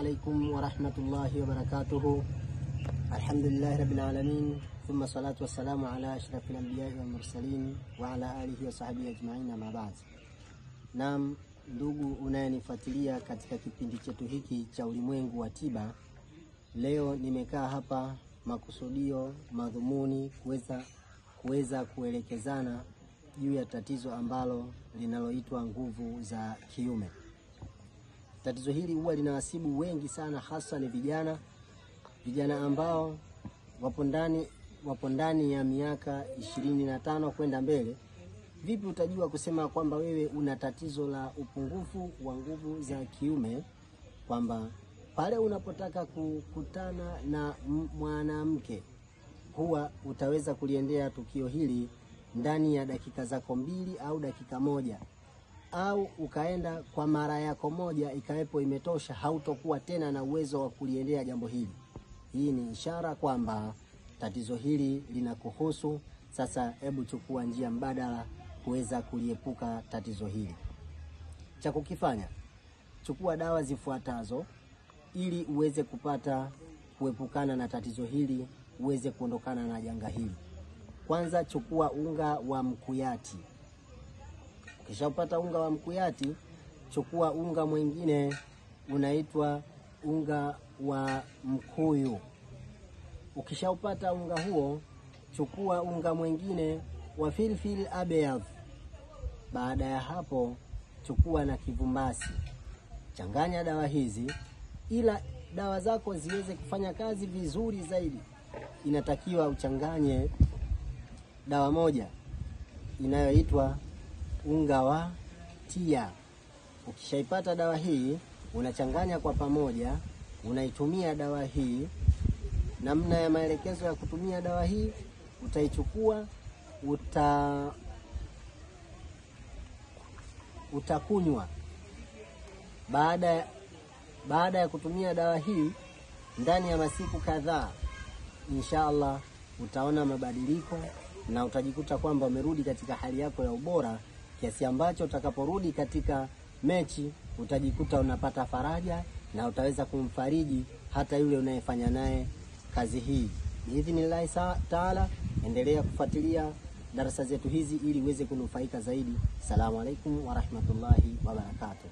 Assalamu alaikum warahmatullahi wabarakatuhu. Alhamdulillahi rabbil alamin, thumma salatu wassalamu ala ashrafil anbiya'i wal mursalin wa ala alihi wa sahbihi ajma'in, ma ba'd. Naam, ndugu unayenifuatilia katika kipindi chetu hiki cha ulimwengu wa tiba, leo nimekaa hapa makusudio madhumuni kuweza kuelekezana juu ya tatizo ambalo linaloitwa nguvu za kiume. Tatizo hili huwa linawasibu wengi sana, hasa ni vijana ambao wapo ndani ya miaka 25 kwenda mbele. Vipi utajua kusema kwamba wewe una tatizo la upungufu wa nguvu za kiume? Kwamba pale unapotaka kukutana na mwanamke huwa utaweza kuliendea tukio hili ndani ya dakika zako 2 au dakika 1, au ukaenda kwa mara yako moja ikawepo imetosha, hautokuwa tena na uwezo wa kuliendea jambo hili. Hii ni ishara kwamba tatizo hili linakuhusu. Sasa hebu chukua njia mbadala kuweza kuliepuka tatizo hili. Cha kukifanya, chukua dawa zifuatazo ili uweze kupata kuepukana na tatizo hili, uweze kuondokana na janga hili. Kwanza, chukua unga wa mkuyati. Ukishapata unga wa mkuyati, chukua unga mwingine unaitwa unga wa mkuyu. Ukishaupata unga huo, chukua unga mwingine wa filfil abyadh. Baada ya hapo, chukua na kivumbasi. Changanya dawa hizi, ila dawa zako ziweze kufanya kazi vizuri zaidi, inatakiwa uchanganye dawa moja inayoitwa unga wa tia. Ukishaipata dawa hii, unachanganya kwa pamoja, unaitumia dawa hii. Namna ya maelekezo ya kutumia dawa hii, utaichukua, utakunywa. Baada ya kutumia dawa hii ndani ya masiku kadhaa, inshallah utaona mabadiliko na utajikuta kwamba umerudi katika hali yako ya ubora, kiasi ambacho utakaporudi katika mechi utajikuta unapata faraja na utaweza kumfariji hata yule unayefanya naye kazi hii. Biidhnillahi taala, endelea kufuatilia darasa zetu hizi ili uweze kunufaika zaidi. Salamu alaikum warahmatullahi wabarakatuh.